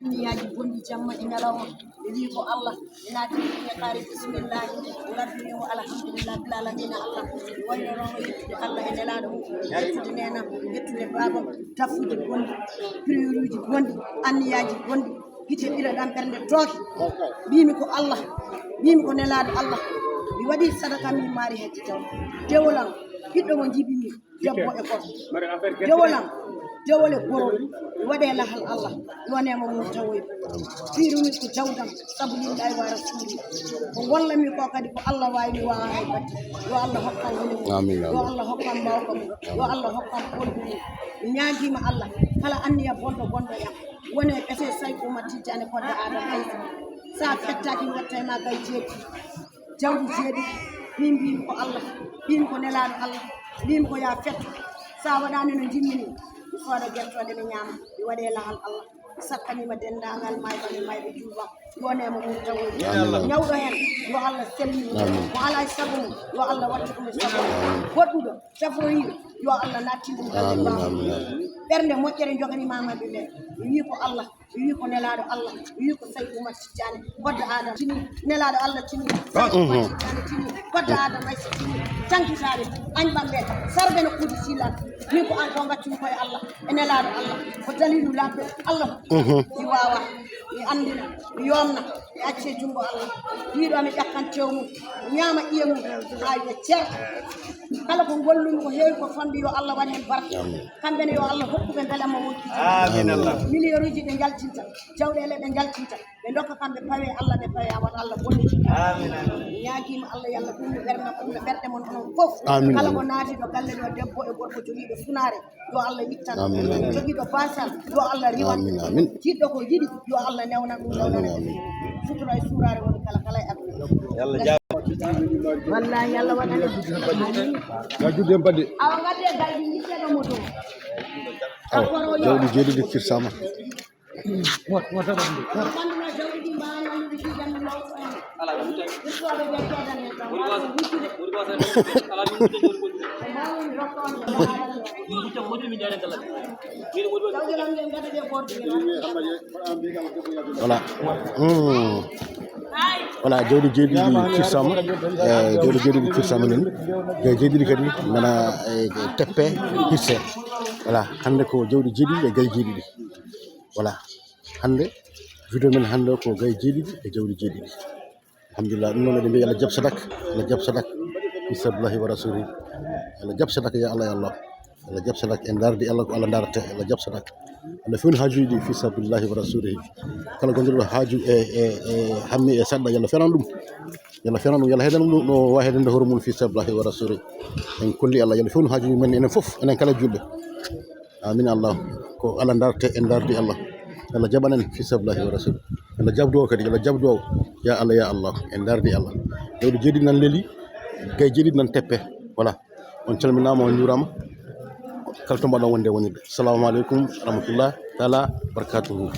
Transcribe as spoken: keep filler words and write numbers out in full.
Duñiyaaji bonɗi jamma e ñalawma, ɓe wii ko Allah, ɓe naati e qaari bismillahi, ɓe ngaddi wi ko alhamdulillah bil alamina Allah, ɓe wayno rongo yettude Allah e nelaaɗo mum, yettude neenam, yettude baabam, tafuuji bonɗi, priyoruuji bonɗi, anniyaaji bonɗi, gite ɓira ɗam ɓernde tooke. Mbimi ko Allah, mbimi ko nelaaɗo Allah, mi waɗi sadaka, mi maari hajji taw, dewol am, ɓiɗɗo mo njibimi, debbo e gorko. Dewol am, dewol e gorol, mi waɗe lahal Allah, yone mo mum tawoy. Firumi ko jawdam, sabu lillahi wa rasuli. Ko gollami ko kadi ko Allah wawi, mi wawa hay batte. Yo Allah hokkam woni mum. Amin, amin. Yo Allah hokkam mbawka mum. Yo Allah hokkam ɓolgu mum. Mi ñaagima Allah, kala anniya bonɗo gonɗo e am, wone ɓese Sayku Umar Tijjani Kodda Adama Aysa. Sa fettaki mi watta e ma gay jeeɗiɗi. Jawdi jeeɗiɗi, min mbimi ko Allah, mbimi ko nelaaɗo Allah, mbimi ko ya fetto. Sa waɗani no jimmini, mi sooda gertoɗe mi ñaama, mi waɗe lahal Allah. Mi sakkanima denndaangal mayɓe, mayɓe juuba, yone mo mum tawoy. Amin. Ñawɗo hen, yo Allah sellin mo. Amin. Mo ala e sago mum, yo Allah wattu ɗum e sago mum. Amin. Goɗɗuɗo, safroyiɗo, yo Allah nattin ɗum galle. Amin, amin, amin. Ɓernde moƴƴere joganimama ɓe ɓe. Mi wi ko Allah, mi wi ko nelaaɗo Allah, mi wi ko Sayku Umar Tijjani Kodda Adama tini, nelaaɗo Allah tini, Sayku Umar Tijjani tini, Kodda Adama Aysa tini, cankitaade, añ ɓamɓe, sarɓe no kuuji silan, min ko an ko gaccumi koye Allah, e nelaaɗo Allah, ko dalilu lamɗo Allah, mi wawa, mi anndina, mi yomna, mi acce junngo Allah, ɗiɗo mi ƴakkan tew mum, mi ñaama ƴiye mum, haa wiya cer. Kala ko gollumi ko heewi ko famɗi, yo Allah waɗ heen barke. Amin. Kamɓe ne yo Allah hokku ɓe mbelamma wonki. Amin Allah. Million uji ɓe njaltinta, jawɗeele ɓe njaltinta, ɓe ndokka kamɓe pawe Allah, ɓe pawe awat Allah bonni. Amin, amin. Mi ñaagima Allah yo Allah ɓurnu ɓernde, ɓurna ɓerɗe mon onon fof. Amin, kala ko amin. Naati ɗo galle ɗo, debbo e gorko jogiiɗo sunaare, yo Allah ittan. Amin, amin. Jogiiɗo basal, yo Allah riwan. Amin, amin. Jiɗɗo ko yiɗi, yo Allah newnan ɗum, amin, newnan amin. Sutura e suuraare woni kala, kala e aduna. Yo Allah jaaraama. Wallahi, yo Allah waɗan en. Amin. Ya judde en badde. Awa ngadde galɗi, yiɗde ɗo mo dow. Awa, jawɗi jeeɗiɗi kirsama. Wot, wot, wot. Awa, bannduma jawɗi ɗi mbaawani wonde ɗi fii jannde law. Voilà. Hmm. Voilà, jawdi jeeɗiɗi kirsama. Eh, jawdi jeeɗiɗi kirsama nen. Jawdi jeeɗiɗi kadi nana, eh, teppe hirse. Voilà, hannde ko jawdi jeeɗiɗi e gayi jeeɗiɗi. Voilà, hannde video men hannde ko gayi jeeɗiɗi e jawdi jeeɗiɗi. Alhamdulillah, ɗum noon eɗen mbiya Allah jaɓ sadak, Allah jaɓ sadak, fi sabilillahi wa rasulihi. Allah jaɓ sadak, ya Allah, ya Allah. Allah jaɓ sadak, en ndaardi Allah ko Allah ndaarata, Allah jaɓ sadak. Allah fewni haajuuji ɗi fi sabilillahi wa rasulihi. Kala gonɗo haaju e, e, e hammi e saɗɗa, yo Allah fewnan ɗum. Yo Allah fewnan ɗum, yo Allah heedan ɗum no waawi heedande hoore mum fi sabilillahi wa rasulihi. En kolli Allah, yo Allah fewnu haajuuji men enen fof, enen kala julɓe. Amin Allah. Ko Allah ndaarate, en ndaardi Allah. Allah jaɓan en fi sabilillahi wa rasul. Allah jaɓ duwaaw kadi, Allah jaɓ duwaaw. Ya Allah, ya Allah. En ndaardi Allah. Jawdi jeeɗiɗi nan leeli, gayi jeeɗiɗi nan teppe. Voilà. On calminaama, on njuuraama. Kala to mbaɗɗon wonde wonirde. Assalamu aleykum wa rahmatullah taala wa barakatuhu.